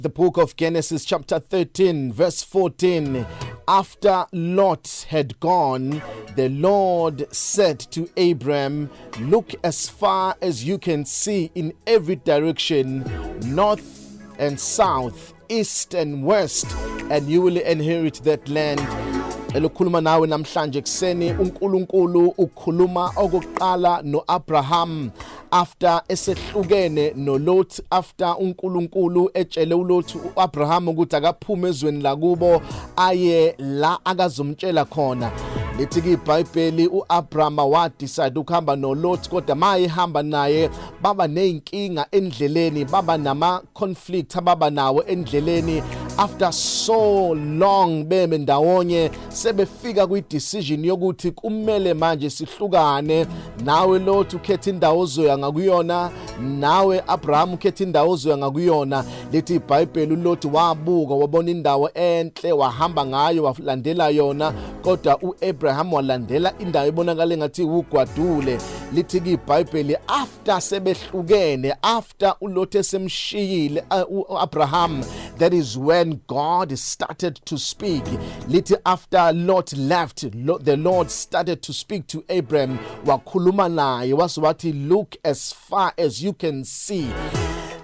The book of Genesis, chapter 13, verse 14. After Lot had gone, the Lord said to Abram, "Look as far as you can see in every direction, north and south, east and west, and you will inherit that land." Elokhuluma nawe namhlanje ekseni, uNkulunkulu ukhuluma okokuqala noAbraham after esehlukene noLot, after uNkulunkulu etshele uLot, uAbraham ukuthi akaphume ezweni lakubo aye la akazomtshela khona. Lithi ke iBhayibheli uAbraham wa decide ukuhamba noLot, kodwa maye ehamba naye baba nezinkinga endleleni, baba nama conflict ababa nawo endleleni. After so long beme ndawonye, sebefika kwi decision yokuthi kumele manje sihlukane. Nawe Lot ukhetha indawo ozoya ngakuyona, nawe Abraham ukhetha indawo ozoya ngakuyona. Lithi iBhayibheli uLot wabuka, wabona indawo enhle, wahamba ngayo, walandela yona, kodwa uAbraham walandela indawo ebonakala engathi ugwadule. Lithi ke iBhayibheli after sebehlukene, after uLot esemshiyile uAbraham, that is when God started to speak. Lithi after Lot left, the Lord started to speak to Abraham. Wakhuluma naye wase wathi, "Look as far as you can see.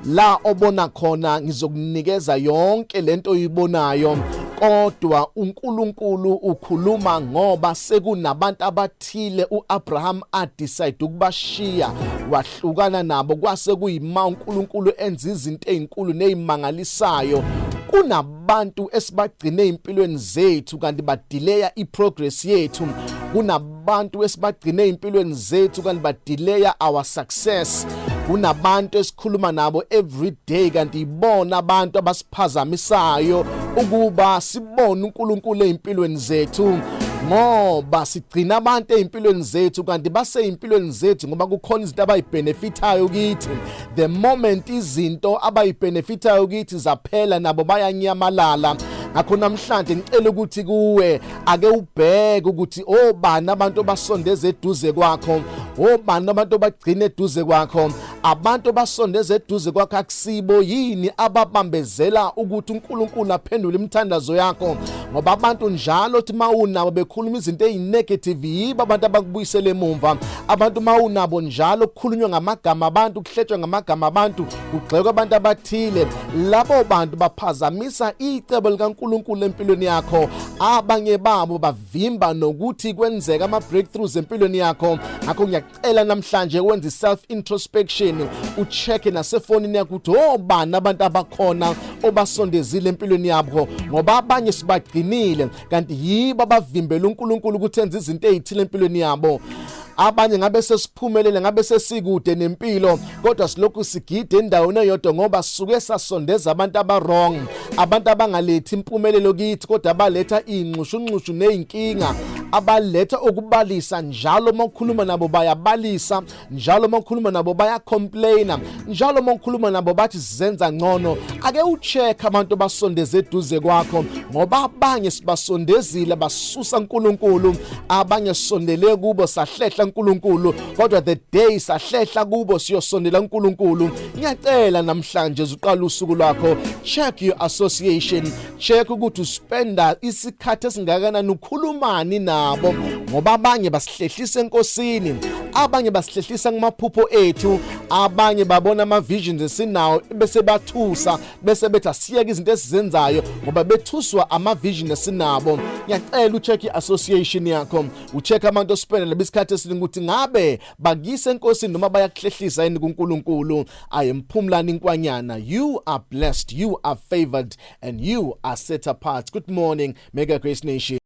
La obona khona ngizokunikeza yonke lento oyibonayo." Kodwa uNkulunkulu ukhuluma ngoba sekunabantu abathile uAbraham adecide ukubashiya, wahlukana nabo, kwase kuyima uNkulunkulu enza izinto ezinkulu nezimangalisayo. Kunabantu esibagcine empilweni zethu kanti badelaya iprogress yethu. Kunabantu esibagcine empilweni zethu kanti badelaya our success. Kunabantu esikhuluma nabo every day kanti ibona abantu abasiphazamisayo ukuba sibone uNkulunkulu ezimpilweni zethu, ngoba sigcina abantu ezimpilweni zethu kanti basezimpilweni zethu ngoba kukhona izinto abayibenefitayo kithi. The moment izinto abayibenefitayo kithi zaphela, nabo bayanyamalala. Ngakho namhlanje ngicela ukuthi kuwe ake ubheke ukuthi obani abantu obasondeza eduze kwakho, obani abantu obagcina eduze kwakho. Abantu basondeza eduze kwakho akusibo yini ababambezela ukuthi uNkulunkulu aphendule imithandazo yakho? Ngoba abantu njalo uthi mawunabo bekhuluma izinto ezinegative, yibo abantu abakubuyisela emumva. Abantu mawunabo njalo kukhulunywa ngamagama abantu, kuhletshwa ngamagama abantu, kugxekwa abantu abathile, labo bantu baphazamisa icebo likaNkulunkulu empilweni yakho. Abanye babo bavimba nokuthi kwenzeka ama breakthroughs empilweni yakho. Ngakho ngiyacela namhlanje wenze self introspection, ucheck nasefonini yakho ukuthi obani abantu abakhona obasondezile empilweni yakho, ngoba abanye sibagcinile kanti yibo abavimbela uNkulunkulu ukuthi enze izinto ezithile empilweni yabo. Abanye ngabe sesiphumelele, ngabe sesikude nempilo, kodwa silokhu sigide endaweni eyodwa ngoba sisuke sasondeza abantu aba-wrong, abantu abangalethi impumelelo kithi kodwa abaletha iy'nxushunxushu ney'nkinga, abaletha ukubalisa njalo. Uma ukhuluma nabo bayabalisa njalo, uma ukhuluma nabo bayacomplaina njalo, uma ukhuluma nabo bathi sizenza ngcono. Ake ucheck abantu basondeze eduze kwakho, ngoba abanye sibasondezile basusa uNkulunkulu, abanye sisondele kubo sahlehla uNkulunkulu, kodwa the day sahlehla kubo siyosondela uNkulunkulu. Ngiyacela namhlanje uqala usuku lwakho, check your association, check ukuthi uspenda isikhathi esingakanani, ukhulumani nabo, ngoba abanye basihlehlisa enkosini, abanye basihlehlisa kumaphupho ethu, abanye babona ama visions esinawo bese bathusa, bese bethi asiyeke izinto esizenzayo ngoba bethuswa ama vision esinabo. Ngiyacela ucheck i-association yakho, ucheck abantu ospenda labo isikhathi esiningi ukuthi ngabe bakuyisa enkosini noma bayakuhlehlisa yini kuNkulunkulu. I am Phumlani Nkwanyana. You are blessed, you are favored and you are set apart. Good morning, Mega Grace Nation.